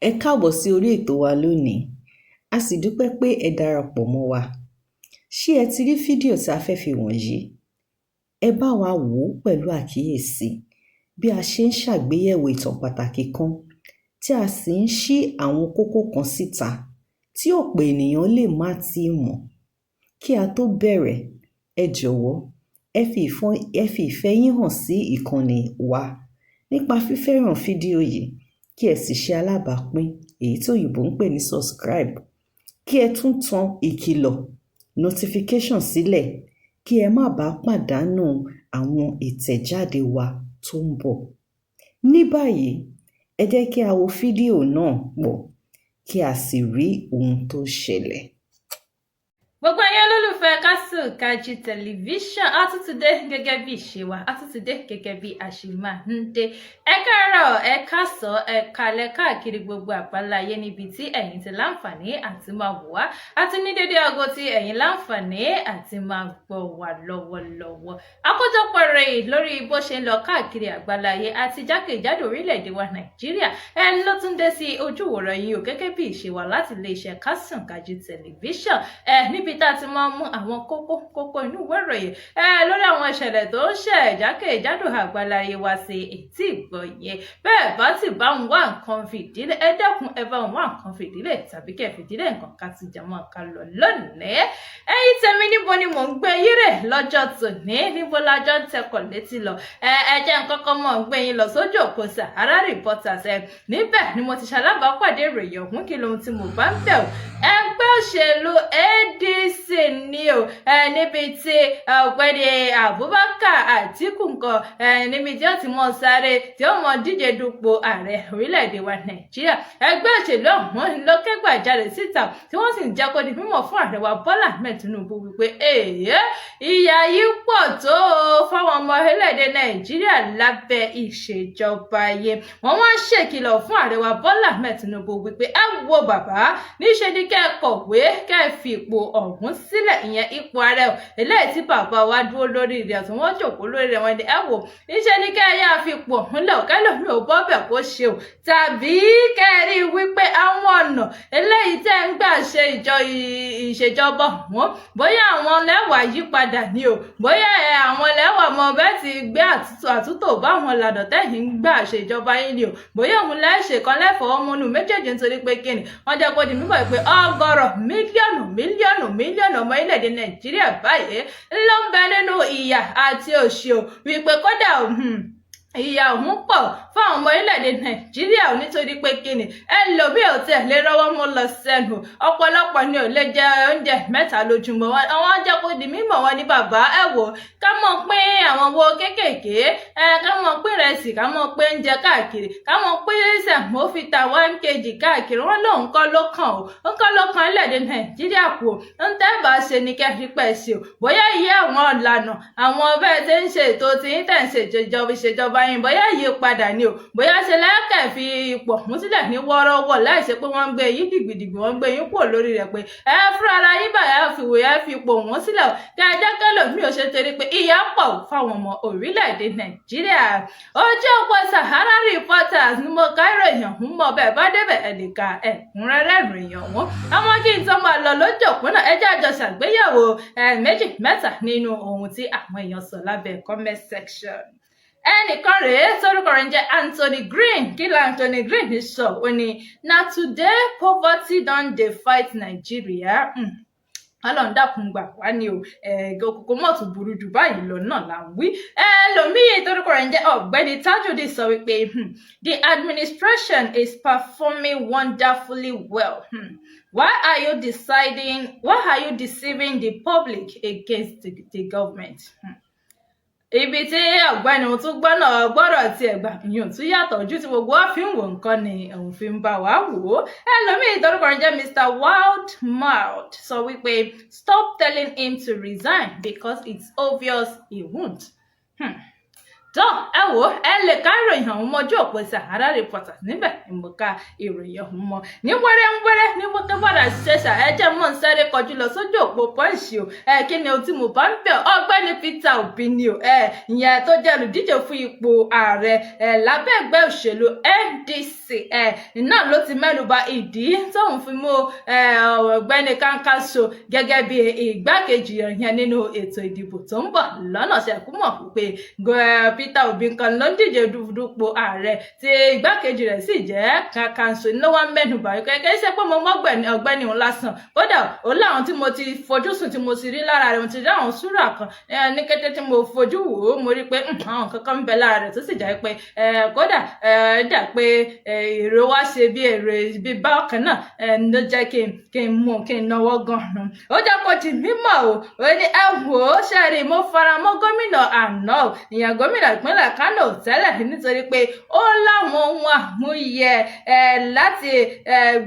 Ẹ káàbọ̀ sí orí ètò wa lónìí, a sì dúpẹ́ pé ẹ darapọ̀ mọ́ wa. Ṣé ẹ ti rí fídíò tí a fẹ́ fi wọ̀nyí? Ẹ bá wa wò ó pẹ̀lú àkíyèsí bí a ṣe ń ṣàgbéyẹ̀wò ìtàn pàtàkì kan, tí a sì ń ṣí àwọn kókó kan síta tí ọ̀pọ̀ ènìyàn lè má tíì mọ̀. Kí a tó bẹ̀rẹ̀, ẹ jọ̀wọ́, ẹ fi ìfẹ́ yín hàn sí ìkànnì wa nípa fífẹ́ràn fídíò yìí, kí ẹ sì ṣe alábàápín, èyí tí òyìnbó ń pè ní subscribe, kí ẹ tún tan ìkìlọ̀ notification sílẹ̀ kí ẹ má bàa pàdánù àwọn ìtẹ̀jáde wa tó ń bọ̀. Ní báyìí, ẹ jẹ́ kí a wo fídíò náà pọ̀, kí a sì rí ohun tó ṣẹlẹ̀. Gbogbo ẹ̀yin olólùfẹ́ Kásùnkájí Tẹlifíṣàn, a tún ti dé gẹ́gẹ́ bí ìṣe wa, a tún ti dé gẹ́gẹ́ bí a ṣe máa ń dé. Ẹ káàárọ̀, ẹ káàsán, ẹ káalẹ́ káàkiri gbogbo àgbáláyé níbi tí ẹ̀yin ti láǹfààní àti máa wò wá, àti ní dédé aago tí ẹ̀yin láǹfààní àti máa gbọ́ wá lọ́wọ́lọ́wọ́. Àkójọpọ̀ rẹ̀ lórí bó ṣe ń lọ káàkiri àgbáláyé àti jákèjádò orílẹ̀-èdè wa Nàìjíríà ẹ ló tún dé sí ojúwòrán yìí o, gẹ́gẹ́ bí ìṣe wa láti iléeṣẹ́ Kásùnkájí Tẹlifíṣàn, ẹ níbi tá a ti máa ń mú àwọn kókó kókó inú ìwé ìròyìn ẹ lórí àwọn ìṣẹ̀lẹ̀ tó ń ṣẹ̀ jákèjádò àgbáláyé wa sí etí ìgbọ̀nyẹ. Bẹ́ẹ̀ bá ti bá ń wá nǹkan fìdílé, ẹ dẹ́kun, ẹ bá ń wá nǹkan fìdílé tàbí kẹ́ fìdílé nǹkan ká ti jẹmọ́ ká lọ lónìí. Ẹ̀yin tèmi, níbo ni mò ń gbé yín rè lọ́jọ́ tòní? Níbo lájọ́ ń tẹkọ̀ létí lọ? Ẹ jẹ́ nǹkan kan mọ̀ ń gbé yín lọ sójú òpó Sahara Reporters. Ẹ níbẹ̀ ni mo ti ṣalábàápàdé ìròyìn ọ̀hún. Kí lohun tí mo bá ń bẹ̀ o? Ẹgbẹ́ òṣèlú ADC ni o, ẹ níbi tí ọ̀gbẹ́ni Abubakar Atiku nǹkan ẹ níbi tí ó ti mọ sáré tí ó mọ díje dupò ààrẹ orílẹ̀-èdè wa Nàìjíríà. Ẹgbẹ́ òṣèlú ọ̀hún ló ké gbàjarè síta, tí wọ́n sì ń jẹ́ kó di mímọ̀ fún ààrẹ wa Bọ́lá Ahmed Tinubu wípé èèyàn ìyà yìí pọ̀ tó o fáwọn ọmọ orílẹ̀-èdè Nàìjíríà lábẹ́ ìṣèjọba yìí. Wọ́n wá ń ṣèkìlọ̀ fún ààrẹ wa Bọ́lá Ahmed Tinubu wípé ẹ wo bàbá, níṣe ni kẹ́ ẹ kọ̀wé kẹ́ ẹ fi ipò ọ̀hún sílẹ̀, ìyẹn ipò ààrẹ o, eléyìí tí bàbá wa dúró lórí rẹ̀, tí wọ́n jòkó lórí rẹ̀. Wọ́n ní ẹ wò, níṣe ni kẹ́ ẹ yáa fi ipò ọ̀hún lẹ̀, kẹ́lòmíì ò bọ́ bẹ̀ kó ṣe o, tàbí kẹ́ ẹ rí i wípé àwọn ọ̀nà eléyìí tẹ́ ń gbà ṣe ìjọ ìṣèjọba ọ̀hún, bóyá àwọn lẹ́wàá yí padà ní o, bóyá ẹ àwọn lẹ́wàá mọ bẹ́ẹ̀ ti gbé àtúntò bá àwọn ìlànà tẹ́yìn ń gbà ṣèjọba yín ni o, bóyá òun lẹ́ṣẹ̀ kan lẹ́fọ̀ọ́ mọ́nú méjèèjì. Nítorí pé kíni, wọ́n jẹ́ kó di mímọ̀ pé ọgọ́rọ̀ mílíọ̀nù mílíọ̀nù mílíọ̀nù ọmọ orílẹ̀-èdè Nàìjíríà báyìí ló ń bẹ nínú ìyà àti òṣì o, wípé kódà ìyà ọ̀hún pọ̀ fún àwọn ọmọ orílẹ̀-èdè Nàìjíríà ò, nítorí pé kíni, ẹlòmíì ò tiẹ̀ lè rọ́wọ́ mú lọ sẹ́nu, ọ̀pọ̀lọpọ̀ ni ò lè jẹ oúnjẹ mẹ́ta lójúmọ́. Àwọn jẹ́ kó di mímọ̀ wọn ní bàbá, ẹ wò, ká mọ̀ pé àwọn owó kéékèèké ẹ, ká mọ̀ pé ìrẹsì, ká mọ̀ pé oúnjẹ káàkiri, ká mọ̀ pé semovita 1 kg káàkiri. Wọn lóun kọ́ ló kàn ó, ń kọ́ ló kàn orílẹ̀-èdè Nàìjíríà kù ó. Ń tẹ́ bá ṣe ni kẹ́ fi pẹ̀ ṣe o, bóyá iye àwọn ìlànà àwọn bẹ́ẹ̀ ṣe ń ṣe ètò tí ń tẹ̀ ń ṣe ìṣèjọba yín, bóyá yí padà ni o, bóyá ṣe lẹ́kẹ̀ fi ipò ọ̀hún sílẹ̀ ní wọ́ọ́rọ́wọ́ láì ṣe pé wọ́n ń gbé yín dìgbìdìgbì, wọ́n ń gbé yín kúrò lórí rẹ̀, pé ẹ fúnra ara yín báyà fi wò, ẹ fi ipò ọ̀hún sílẹ̀ o, kí ẹ jẹ́ kẹ́lòmíì ò ṣe, torí pé ìyà pọ̀ fáwọn ọmọ orílẹ̀-èdè Nàìjíríà. Ojú òpó Sahara Reporters ni mo ká ìròyìn ọ̀hún mọ́. Bẹ́ẹ̀ bá débẹ̀, ẹ lè ka ẹ̀kúnrẹ́rẹ́ ìròyìn ọ̀hún. Àwọn kí n tó máa lọ lójú òpó náà, ẹ jẹ́ àjọ ṣàgbéyẹ̀wò méjì mẹ́ta nínú ohun tí àwọn èèyàn sọ lábẹ́ comment section. Ẹnìkan rèé torúkọ rẹ̀ ń jẹ́ Anthony Green. Kí ló Anthony Green sọ? Ó ní, "Na today poverty don dey fight Nigeria. Ọlọ́run dákun gbà wá ní o, kòkó mọ̀ tún burú jù báyìí lọ náà là ń wí." Ẹlòmíì torúkọ rẹ̀ ń jẹ́ Ọ̀gbẹ́ni Tajudi sọ wípé, "The administration is performing wonderfully well. Why are you deceiving the public against the government?" Ibi tí ọ̀gbẹ́ni tún gbọ́ náà gbọ́rọ̀ tiẹ̀ gbà, ìyẹn tún yàtọ̀. Ojú tí gbogbo wa fi ń wò nǹkan ni òun fi ń bá wa wò ó. Ẹlòmíì torúkọ rẹ̀ jẹ́ Mr Wild Mild sọ wípé, "Stop telling him to resign because it's obvious he won't." Tó ẹ wò, ẹ lè ká ìròyìn ọ̀hún mọ́jú òpó Sahara Reporters, níbẹ̀ ìmọ̀ká ìròyìn ọ̀hún mọ́ ní wẹ́rẹ́wẹ́rẹ́. Ní wọ́n padà ṣẹ̀ṣà, ẹ jẹ́ mọ́ ń sáré kọjú lọ sójú òpó Punch o. Ẹ kí ni ohun tí mo bá ń bẹ̀? Ọ̀gbẹ́ni Peter Obi ni o, ẹ ìyẹn tó jẹ́ olùdíje fún ipò ààrẹ ẹ lábẹ́ ẹgbẹ́ òṣèlú NDC, ẹ náà ló ti mẹ́nuba ìdí tóun fi mú ọ̀gbẹ́ni Kwankwaso gẹ́gẹ́ bí ìgbákejì yẹn nínú ètò ìdìbò tó ń bọ̀ lọ́nà. Ṣẹ̀kúmọ̀ pé Peter Obi kan ló ń díje dupò ààrẹ, tí igbákejì rẹ̀ sì jẹ́ Kwankwaso, ló wá mẹ́nuba kẹ́kẹ́ ṣe pé mo mọ́ ọ̀gbẹ́ni òun lásán. Kódà ó láwọn tí mo ti fojú sùn, tí mo ti rí lára rẹ̀, mo ti rí àwọn súrà kan ní kété tí mo fojú wò ó, mo rí pé àwọn kankan ń bẹ lára rẹ̀ tó sì jẹ́ pé kódà dà pé èrò wá ṣe bí èrò bí bákan náà ló jẹ́ kí n mú kí n náwó gan-an. Ó jẹ́ kó di mímọ̀ o, ó ní ẹ wò ó, ṣẹ́ẹ̀rì, mo fara mọ́ gómìnà àná, ìyẹn gómìnà ìpínlẹ̀ Kánò tẹ́lẹ̀, nítorí pé ó láwọn ohun àmúyẹ láti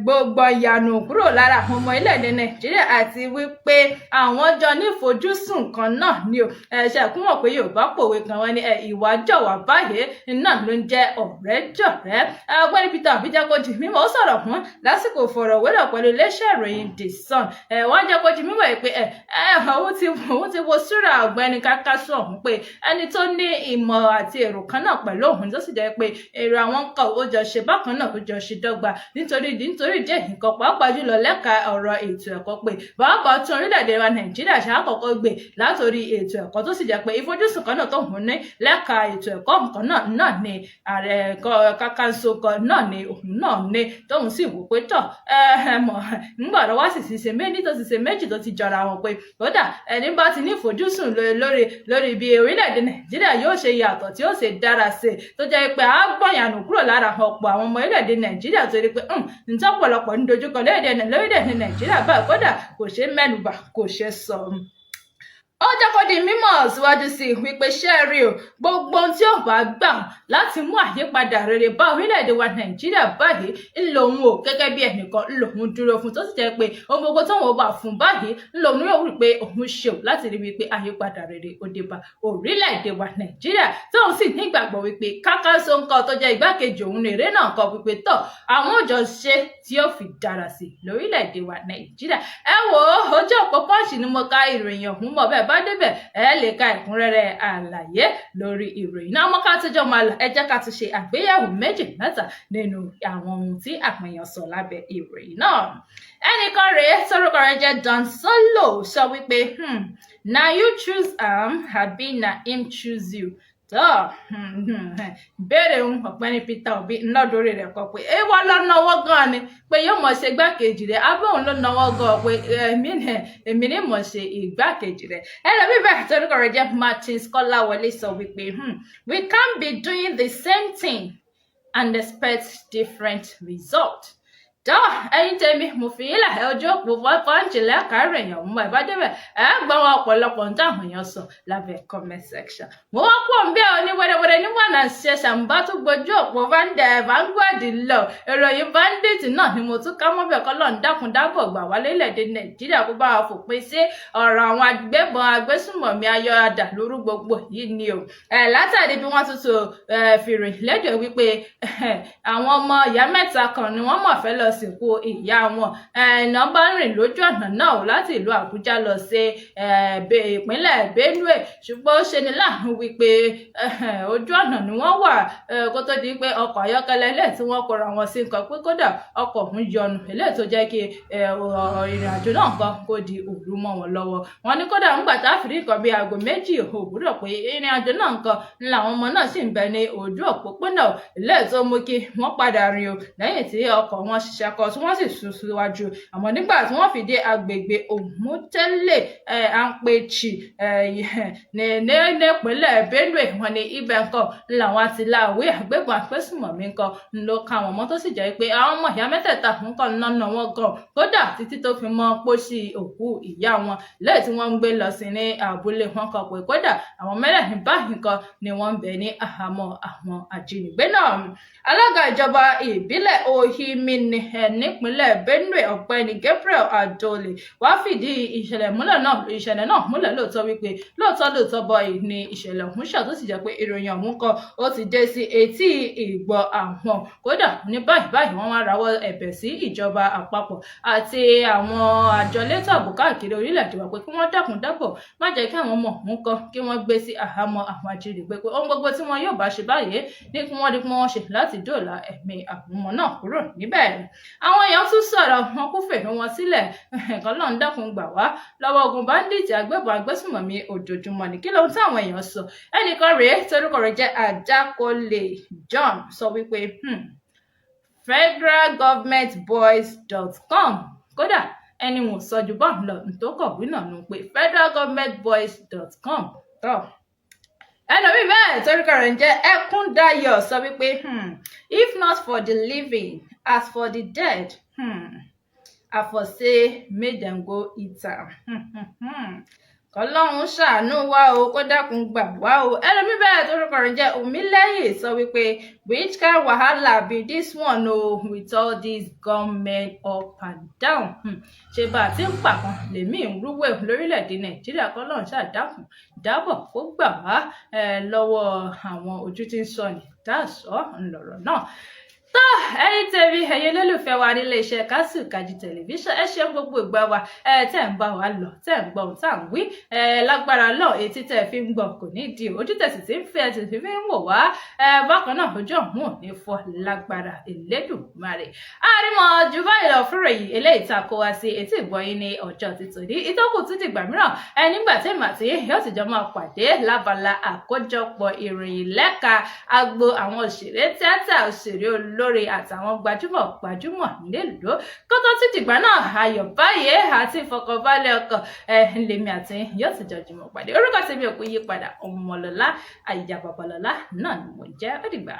gbogbo ìyànù kúrò lára àwọn ọmọ orílẹ̀-èdè Nàìjíríà, àti wípé àwọn jọ nífojúsùn kan náà ni o. Ẹ ṣàkúmọ̀ pé Yorùbá pòwe kan, wọn ni ìwà jọ̀wà báyìí náà ló ń jẹ́ ọ̀rẹ́ jọ̀rẹ́. Ọ̀gbẹ́ni Peter Obi jẹ́ kó di mímọ̀, ó sọ̀rọ̀ fún lásìkò ìfọ̀rọ̀wérọ̀ pẹ̀lú iléeṣẹ́ ìròyìn The Sun. Wọ́n jẹ́ kó di mímọ̀ pé òun ti wo súrà ọ̀gbẹ́ni Kwankwaso ọ̀hún, pé ẹni tó ní ìmọ̀ àti èrò kan náà pẹ̀lú òun, tó sì jẹ́ pé èrò àwọn kan ó jọ ṣe bákan náà, ó jọ ṣe dọ́gba, nítorí díẹ̀ nǹkan, pàápàá jùlọ lẹ́ka ọ̀rọ̀ ètò ẹ̀kọ́, pé bàbá tún orílẹ̀-èdè wa Nàìjíríà ṣe, àkọ́kọ́ gbé látòrí ètò ẹ̀kọ́, tó sì jẹ́ pé ìfojúsùn kan náà tó hùn ní lẹ́ka ètò ẹ̀kọ́ nǹkan náà náà ni ààrẹ Kwankwaso kan náà ni òun náà ní, tóun sì wò pé tọ̀ ẹ mọ̀ nígbà tó wá sì ti ṣe méjì, tó ti ṣe méjì, tó ti jọra wọn, pé kódà ẹni bá ti ní ìfojúsùn lórí bí orílẹ̀-èdè Nàìjíríà yóò ṣe yàtọ̀, tí ó ṣe dára sí, tó jẹ́ pé a gbọ̀nyànù kúrò lára ọ̀pọ̀ àwọn ọmọ orílẹ̀-èdè Nàìjíríà, torí pé ntọ́pọ̀lọpọ̀ ń dojúkọ lórílẹ̀-èdè Nàìjíríà báyìí, kódà kò ṣeé mẹ́nubà, kò ṣeé sọ. Ó jẹ́ kó di mímọ̀ síwájú sí i wípé ṣé ẹ rí o, gbogbo ohun tí ó bá gbà láti mú àyípadà rere bá orílẹ̀-èdè wa Nàìjíríà báyìí ńlòun ò gẹ́gẹ́ bí ẹnìkan ńlòun dúró fún, tó sì jẹ́ pé ohun gbogbo tóun ò bá fún báyìí ńlòun yóò rí pé òun ṣe láti rí wípé àyípadà rere ó dé bá orílẹ̀-èdè wa Nàìjíríà, tóun sì nígbàgbọ́ wípé Kwankwaso nǹkan tó jẹ́ igbákejì òun èrè náà kọ wípé tọ̀ àwọn òjò ṣe tí ó fi dára sí lórílẹ̀-èdè wa Nàìjíríà. Ẹ wò ó, ojú òpó Punch ni mo ka ìròyìn ọ̀hún mọ́. Bẹ́ẹ̀ bá débẹ̀, ẹ lè ka ẹ̀kúnrẹ́rẹ́ àlàyé lórí ìròyìn náà. Mọ́ ká tó jọ máa lọ, ẹ jẹ́ ká tún ṣe àgbéyẹ̀wò méjì mẹ́ta nínú àwọn ohun tí àwọn èèyàn sọ lábẹ́ ìròyìn náà. Ẹnìkan rèé tórúkọ rẹ̀ jẹ́ Don Solo sọ wípé, "Na you choose am àbí na him choose you?" Tọ́ béèrè ń ọ̀gbẹ́ni Peter Obi ńlọ́dọ̀ọ́rẹ́ rẹ̀ kọ pé èèwọ̀ ló náwó gan ni pé yóò mọ̀ ṣe igbákejì rẹ̀, abóhùn ló náwó gan pé èmi ní mọ̀ ṣe igbákejì rẹ̀. Ẹlòmíì bẹ́ẹ̀ torúkọ rẹ̀ jẹ́ Martins Kọ́láwọlé sọ wípé, "We can't be doing the same thing and expect different result." Tọ́ ẹ̀yin tèmi, mo fi yín lẹ̀. Ojú òpó Punch lẹ́kàárẹ̀ èèyàn mú ẹ̀ bá débẹ̀, ẹ̀ gbọ́ wọn ọ̀pọ̀lọpọ̀ ń táwọn èèyàn sọ lábẹ́ comment section. Mo wá pọ̀ ń bẹ́ ọ ní wẹ́rẹ́wẹ́rẹ́ níwọ̀n náà ṣe ṣàǹbá tó gbójú òpó Vanguard lọ. Ìròyìn bandit náà ni mo tún ká mọ́bẹ̀. Kọ́ lọ́n dákun dábọ̀ gbà wá lórílẹ̀‐èdè Nàìjíríà, kó bá wa fòpin sí ọ̀rọ̀ àwọn agbébọn, agbésùmọ̀mí, ayọ̀ àdàlúrú gbogbo yìí ni o. Látàrí bí wọ́n tún tó fìròyìn lédè wípé àwọn ọmọ ìyá mẹ́ta kan ni wọ́n mọ̀ fẹ́ lọ sìnkú ìyá wọn, ẹ̀nà bá rìn lójú ọ̀nà náà láti ìlú Àbújá lọ sí ìpínlẹ̀ Benue, ṣùgbọ́n ó ṣeni láàánú wípé ojú ọ̀nà ni wọ́n wà kó tó di pé ọkọ̀ ayọ́kẹ́lẹ́ ilé tí wọ́n kóra wọn sí nǹkan, pé kódà ọkọ̀ ọ̀hún yọnu, eléyìí tó jẹ́ kí ìrìn àjò náà nǹkan kó di òru mọ́ wọn lọ́wọ́. Wọn ní kódà ńgbà tá a fi rí nǹkan bíi aago 2 òwúrọ̀ pé ìrìn àjò náà nǹkan ńlá àwọn ọmọ náà sì ń bẹ ní ojú òpópónà, eléyìí tó mú kí wọ́n padà rìn o lẹ́yìn tí ọkọ̀ wọn ṣiṣẹ́ kọ, tí wọ́n sì sún síwájú. Àmọ́ nígbà tí wọ́n fi dé agbègbè Òmùtẹ́lẹ̀ Àpèjì nípínlẹ̀ Benue, wọ́n ní ibẹ̀ nǹkan làwọn àti láàwí àgbébọn àpésùmọ̀mí nǹkan ló ka àwọn ọmọ, tó sì jẹ́ pé àwọn ọmọ ìyá mẹ́tẹ̀ẹ̀ta nǹkan nánà wọn gan, kódà títí tó fi mọ́ pósí òkú ìyá wọn lẹ́yìn tí wọ́n ń gbé lọ sí ní abúlé wọn kan, pé kódà àwọn mẹ́rẹ̀ẹ̀rin báyìí kan ni wọ́n ń bẹ ní àhámọ́ àwọn ajínigbé náà. Alága ìjọba ìbílẹ̀ Ohimini Nípínlẹ̀ Benue, Ọ̀gbẹ́ni Gabriel Adole, wàá fìdí ìṣẹ̀lẹ̀ náà múlẹ̀ lóòótọ́ wípé lóòótọ́ lóòótọ́ bọ́ọ̀ ni ìṣẹ̀lẹ̀ ọ̀hún ṣà, tó sì jẹ́ pé ìròyìn ọ̀hún kan ó ti dé sí etí ìgbọ́ àwọn. Kódà ní báyìí báyìí, wọ́n wá rawọ́ ẹ̀bẹ̀ sí ìjọba àpapọ̀ àti àwọn àjọ elétò ààbò káàkiri orílẹ̀-èdè wa pé kí wọ́n dákun dábọ̀ má jẹ́ kí àwọn ọmọ ọ̀hún kan kí wọ́n gbé sí àhámọ́ àwọn ajínigbé, pé ohun gbogbo tí wọn yóò bá ṣe báyìí ní kí wọ́n rí pé wọ́n ṣe láti dóòlà ẹ̀mí àwọn ọmọ náà kúrò níbẹ̀. Àwọn èèyàn tún sọ̀rọ̀, wọn kún fèrè wọn sílẹ̀. Kọ́lọ́run dákun gbà wá lọ́wọ́ ogun bandit, agbébọn, agbésùnmọ̀mí ojoojúmọ́ ní. Kí lóhun táwọn èèyàn sọ? Ẹnìkan rèé torúkọ rẹ̀ jẹ́ Àjákọlé John sọ wípé federalgovernmentboys.com. Kódà ẹni wọn sọ ju bọ́ọ̀ lọ, tó kọ̀wé náà nù pé federalgovernmentboys.com. Tọ́ ẹlòmíì bẹ́ẹ̀ torúkọ rẹ̀ ń jẹ́ Ẹkúndayọ̀ sọ wípé if not for the living, as for the dead, I for say make dem go eat am. Kọlọ́run ṣàánú wa o, kó dákun gbà wá o. Ẹlòmíì bẹ́ẹ̀ torúkọ rẹ̀ ń jẹ́ Omílẹ́yìn sọ wípé which kind wahala be this one o, with all these gunmen up and down? Ṣe bá a ti ń pàkan lèmi ń rúwé lórílẹ̀‐èdè Nàìjíríà? Kọlọ́run ṣàdákùn dábọ̀ kó gbà wá lọ́wọ́ àwọn ojú tí ń sọ ní dáàsọ́ ńlọrọ̀ náà. Tó ẹ̀yin tèmi, ẹ̀yin olólùfẹ́ wa nílé iṣẹ́ Kásùkájí Tẹlifíṣàn, ẹ ṣeun gbogbo ìgbà wa ẹ tẹ́ ń bá wa lọ, tẹ́ ń gbọ́ ohun tá à ń wí. Ẹ lágbára lọ, etí tẹ́ fi ń gbọ́ kò ní di ojú tẹ́ sì ti ń fẹ́ ẹ sì fi ń wò wá. Ẹ bákan náà, ojú ọ̀hún ò ní fọ́ lágbára Elédùmarè. Àrímọ̀ jù báyìí lọ fúnra yìí eléyìí tá a kó wá sí etí ìgbọ́yín ní ọjọ́ títòní. Ìtókù tún dìgbà mìíràn ẹ nígbà tí màá tí yóò sì jọ máa pàdé lábala àkójọpọ̀ ìròyìn lẹ́ka agbo àwọn òṣèré tíátà, òṣèré olórin àtàwọn gbajúmọ̀ gbajúmọ̀ nílùú. Kó tó tún dìgbà náà, ayọ̀ báyìí àti ìfọkànbalẹ̀ ọkàn ẹ lèmi àti yóò sì jọ jùmọ̀ pàdé. Orúkọ tèmi ò kú yí padà, Ọmọlọ́lá Àyà Babalọ́lá náà ni mo jẹ́. Ó dìgbà.